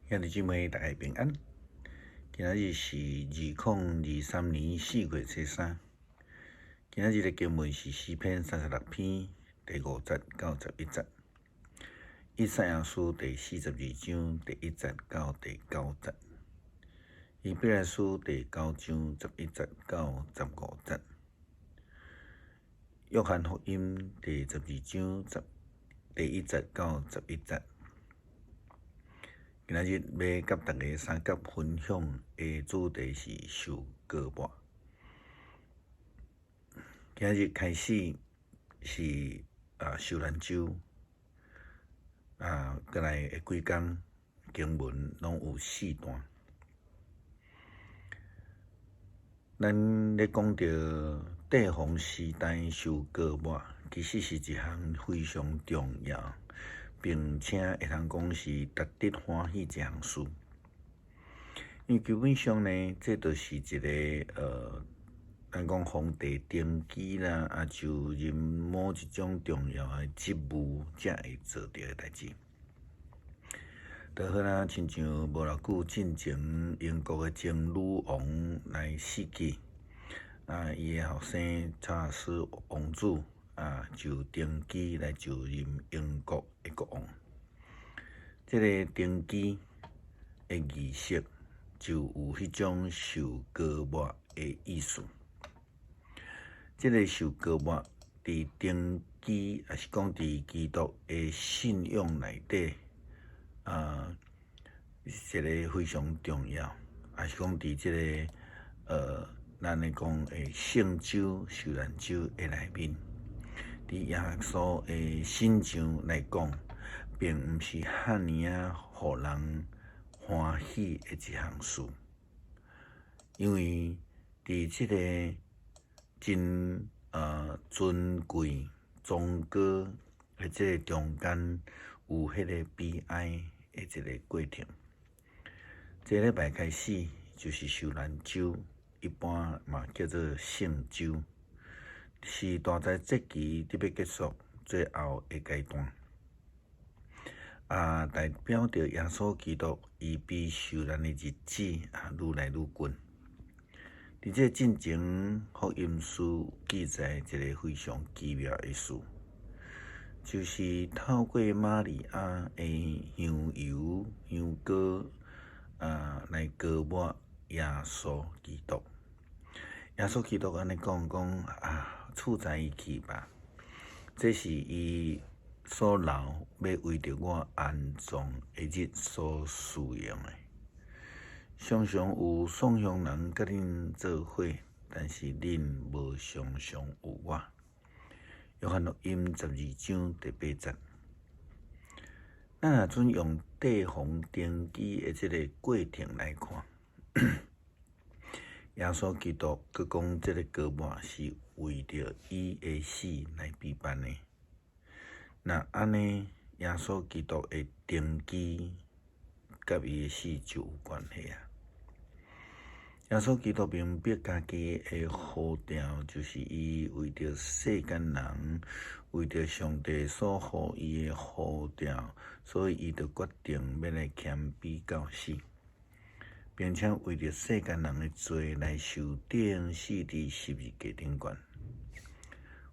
兄弟姊妹，大家平安。今仔日是2023年4月初3。今仔日的經文是詩篇36篇第5節到11節，以賽亞書第42章第1節到第9節，希伯來書第9章11節到15節，約翰福音第12章第1節到11節。今仔日欲佮大家相佮分享的主題是受膏抹。今仔日開始是受難週，過來的幾工經文攏有四段。咱咧講著帝王時代受膏抹，其實是一項非常重要，並且會通講是值得歡喜一項事。因為基本上呢，這就是一個咱講皇帝登基啦，就任某一種重要的職務，才會做著的代誌。就好若親像無偌久進前英國的前女王來死去，伊的後生查爾斯王子就登基來就任英國的國王。這个登基的儀式就有彼種受膏抹的意思。這个受膏抹佇登基，抑是講佇基督的信仰內底，是一个非常重要，抑是講佇這个咱咧講的聖週、受難週的內面，佇耶穌的身上來講，並毋是遐爾仔予人歡喜的一項事，因為佇這个真尊貴崇高的這个中間，有彼个悲哀的一个過程。這禮拜開始就是受難週，一般嘛叫做聖週，是大齋節期佇欲結束最後的階段。代表著耶穌基督伊被受難的日子愈來愈近。佇這進前，福音書記載一个非常奇妙的事，就是透過瑪利亞的香油香膏來膏抹耶穌基督。耶穌基督按呢講講啊，處置伊去吧，這是伊所留欲為著我安葬的日所使用的。常常有散鄉人佮恁做伙，但是恁無常常有我。約翰福音12章第8節。咱若準用帝王登基的這个過程來看，耶穌基督閣講這个膏抹是為著伊的死來備辦的。若按呢，耶穌基督的登基佮伊的死就有關係啊。耶穌基督明白家己的呼召，就是伊為著世間人，為著上帝所予伊的呼召，所以伊就決定欲來謙卑到死，並且為著世間人的罪來受釘死佇十字架頂懸。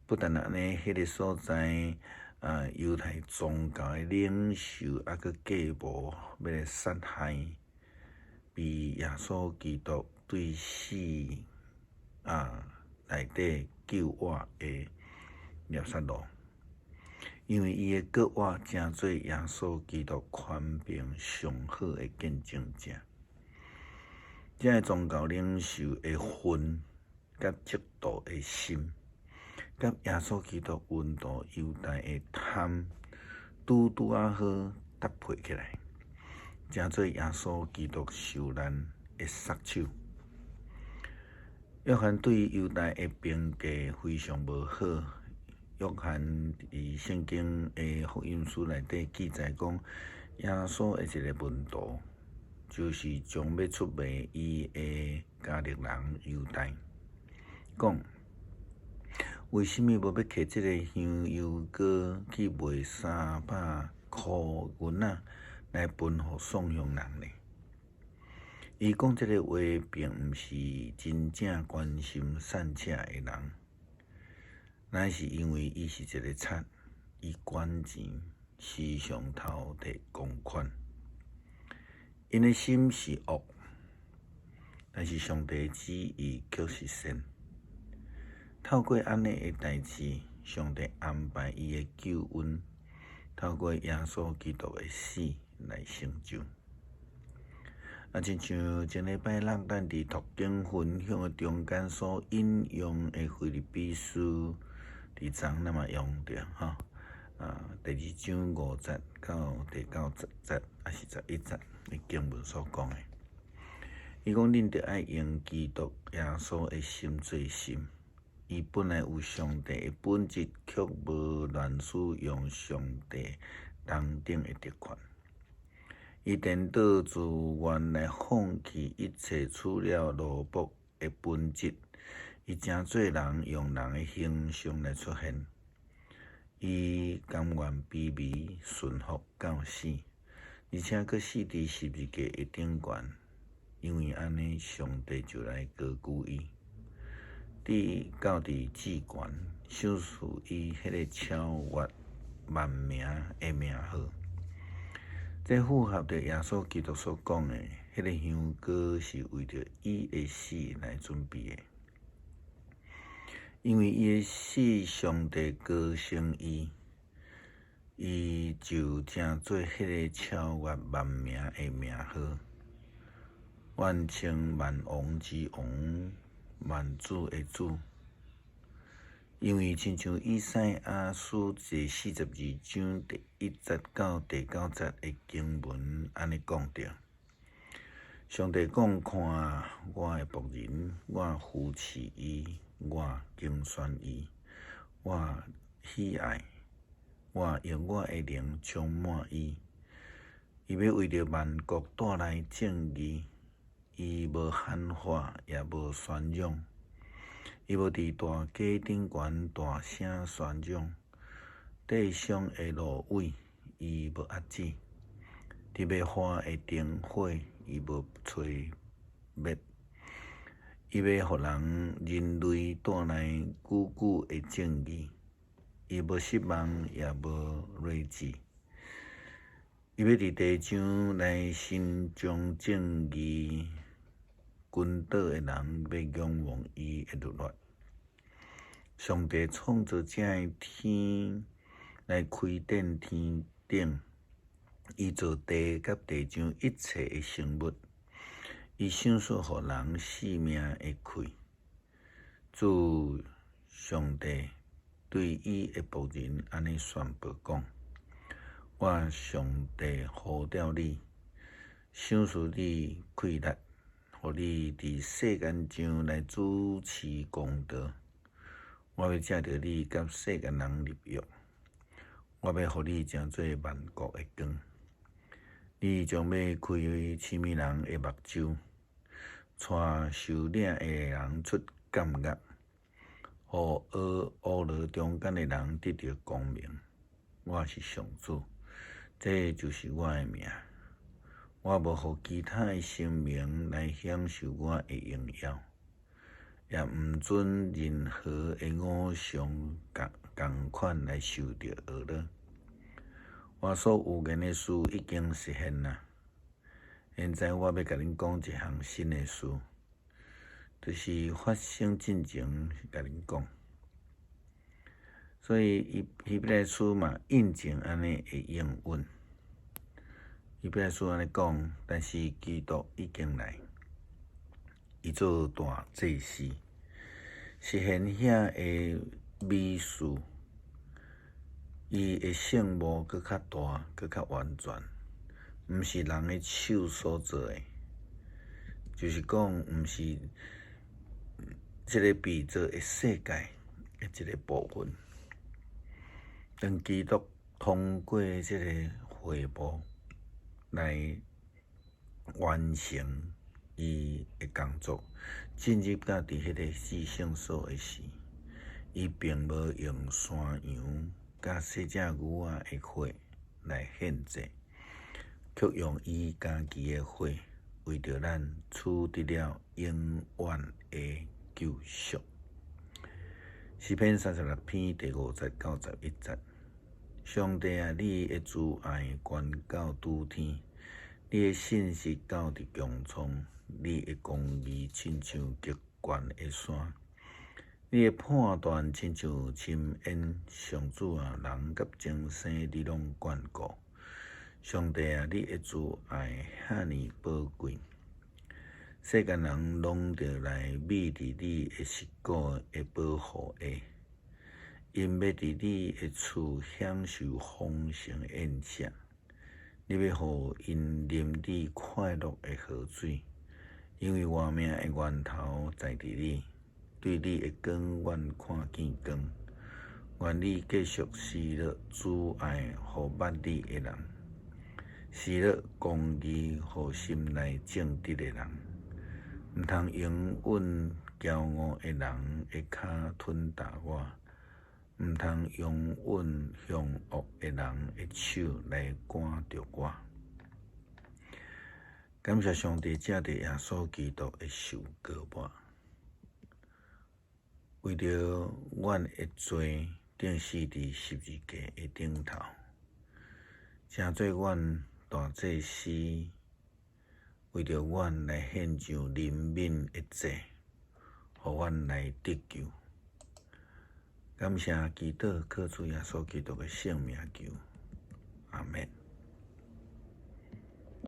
不但按呢，彼个所在猶太宗教的領袖猶閣計謀欲來殺害被耶穌基督對死內底救活的拉撒路，因為伊的復活成做耶穌基督權柄上好的見證者。這个宗教領袖的恨佮嫉妒的心，佮耶穌基督門徒猶大的貪，拄拄仔好搭配起來，成做耶穌基督受難的殺手。約翰對猶大的評價非常無好。約翰佇聖經的福音書內底記載講，耶穌的一个門徒，就是將欲出賣伊的加略人猶大，講：為啥物無欲摕這个香油膏去賣300箍銀仔，來分予送鄉人咧。伊講這个話，並毋是真正關心散赤的人，乃是因為伊是一个賊，伊管錢，時常偷提公款。𪜶的心是惡，但是上帝旨意卻是善。透過按呢的代誌，上帝安排伊的救恩，透過耶穌基督的死來成就。啊，親像前禮拜六咱佇讀經分享的中間所引用的腓立比書，佇昨咱嘛用著吼，啊，第二章五節到第九節，抑是11節的經文所講的。伊講恁著愛用基督耶穌的心做心，伊本來有上帝的本質，卻無亂使用上帝同等的特權。伊顛倒自願來放棄一切，取了奴僕的本質。伊成做人，用人的形象來出現。伊甘願卑微，順服到死，而且閣死佇十字架的頂懸。因為按呢，上帝就來高舉伊，直到佇至懸，賞賜伊彼个超越萬名的名號。這符合著耶穌基督所講的，彼个香膏是為著伊的死來準備的，因為伊的死，上帝高升伊，伊就成做彼个超越萬名的名號，願稱萬王之王，萬主的主。因為親像以賽亞書第42章第一節到第九節的經文按呢講著，上帝講：看啊，我的僕人，我扶持伊，我揀選伊，我喜愛，我用我的靈充滿伊。伊欲為著萬國帶來正義，伊無喊話，也無宣嚷。伊無佇大街頂懸大聲宣嚷，地上的蘆葦，伊無遏止；佇欲花的燈火，伊無吹滅。伊欲予人人類帶來久久的正義，伊無失望，也無累志。伊欲佇地上來伸張正義，昏倒的人欲仰望伊的律法。上帝創造這个天來開展天頂，伊造地佮地上一切的生物，伊賞賜予人性命的氣。主上帝對伊的僕人按呢宣布講：我上帝呼召你，賞賜你氣力，予你佇世間上來主持公道。我欲藉著你佮世間人立約，我欲予你成做萬國的光。你將欲開痴迷人的目睭，帶受領的人出監獄，予烏羅中間的人得著光明。我是上主，這就是我的名。我無予其他的神明來享受我的榮耀，也毋准任何的偶像仝款來受著呵咾。我所預言的事已經實現啦。現在我欲共恁講一項新的事，就是發生進前共恁講。所以，伊希伯來書嘛印證按呢的應允。希伯來書按呢講，但是基督已經來，伊做大祭司，實現遐个美事。伊的聖幕閣較大，閣較完全，毋是人的手所做的，就是講毋是這个被造的世界的一个部分。當基督通過這个會幕來完成伊的工作，進入到佇彼个至聖所的時，伊並無用山羊佮細隻牛仔的血來獻祭，卻用伊家己的血，為著咱取得了永遠的救贖。詩篇36篇第5節到11節。上帝啊，你的慈愛懸到諸天，你的信實到佇穹蒼，你的公義親像極懸的山，你的判斷親像深淵。上主啊，人佮眾生你攏眷顧。上帝啊，你的慈愛遐爾寶貴，世間人攏著來覕佇你的實骨的保護下。𪜶欲佇你的厝享受豐盛的宴席，你欲予𪜶啉你快樂的河水，因為活命的源頭在佇你，對你的光，阮看見光。願你繼續施落慈愛予捌你的人，施落公義予心內正直的人。毋通容允驕傲的人的跤吞踏我。毋通容允凶惡的人的手來趕著我。感謝上帝藉著耶穌基督的受膏抹，為著阮的罪，釘死佇十字架的頂頭，成做阮大祭司，為著阮來獻上憐憫的祭，予阮來得救。感謝祈禱，靠主耶穌基督的聖名求。